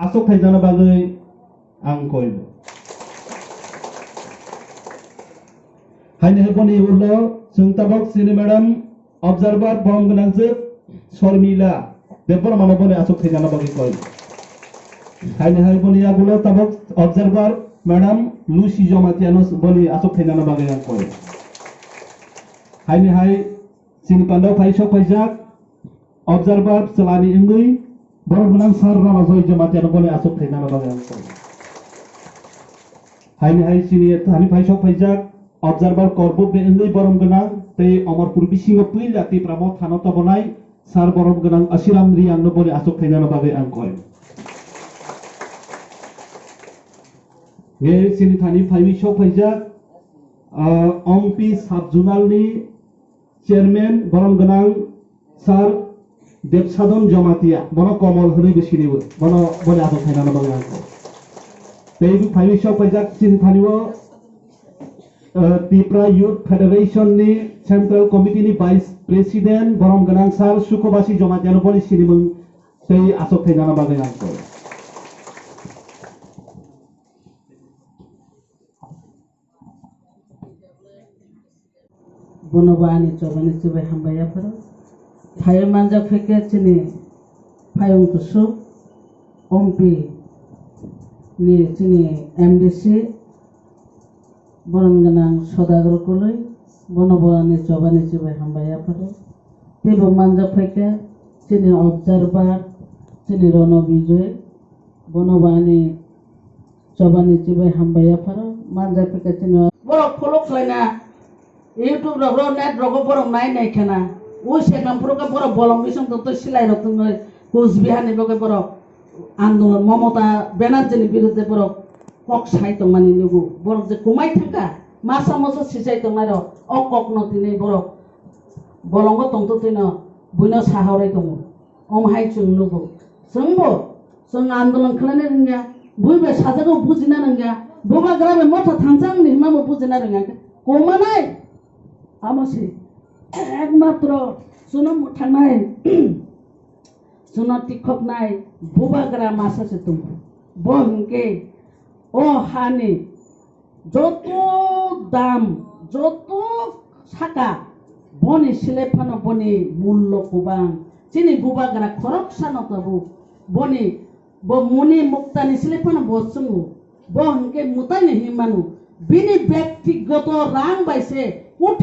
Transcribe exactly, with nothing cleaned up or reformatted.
aswk khainani bagwi ang koi. Haini hai boni ulo chwng tabok chini madam observer borom gwnang jwk Sharmila Debbarmano boni aswk khainani bagwi koi. Haini hai boni yagulo tabok observer madam Lucy Jomatiano boni aswk khainani bagwi ang koi. Haini hai chini pandao phai sok phaijak observer chwlani wngwi borom gwnang sir Ramajoy Jomatiano boni aswk khainani bagwi ang koi. Haini hai chini thani phai sok phaijak observer Korbuk de wngwi borom gwnang tei Omorpur bisingo puila Tipra Mothano tobonai sir borom gwnang Ashiram Riyangno boni aswk khainani bagwi ang koi. Nge chini thani phaiwi sok phaijak, ah, Ompi sub zonal ni chairman borom gwnang sir Debsadon Jamatia, bono Komol hwnwi bo sinibo, bono boni aswk khainani bagwi ang koi. Tei bo phaiwi sok phaijak chini thani o, ah, Tipra Youth Federation ni Central Committee ni Vice President borom gwnang sir Sukhobasi Jamatiano boni sinimung tei aswk khainani bagwi ang koi. Bono bo ani chobani chibai hambai yapharo. Phaiwi manjak phaikhe chini phayung kusuk, Ompi ni chini M D C, borom gwnang Sodagar Koloi, bono bo ani chobani chibai hambai yapharo. Teibo manjak phaikhe chini observer, chini Rono Bijoy, bono bo ani chobani chibai hambai yapharo, manjak phaikhe chini. Borok follow khlaina, YouTube rok ro net rogo borok nai nai khena. Ui sekam phuru khe borok bolong bising tongtwi silai rok tongwi Kusbihar ni bagwi borok andolon Mamata Banerjee ni birudde borok kok sai tongmani nugo. Borok je kumai thangkha, masa masa sisai tongnai rok o kok no tini borok bolongo tongtwi twino buino sahorai tongo. Omo hai chwng nugo. Chwngbo, chwng andolon khlaina rwngya, bui bai sajagao bujina rwngya, bubagra bai motha thangchang ni hwnmabo bujina rwngya. Kumanai, amo se, ekmatro chwngno mwthangnai, chwngno tikhoknai, bubagra masa se tongo. Bo hwnkhe, o hani joto dam, joto saka, boni sile phano boni mullo kubang. Chini bubagra khoroksano tabuk. Boni, bo muni muktani sile phano bo chwngo. Bo hwnkhe mwtaino hinmano. Bini bektigoto rang bai se koti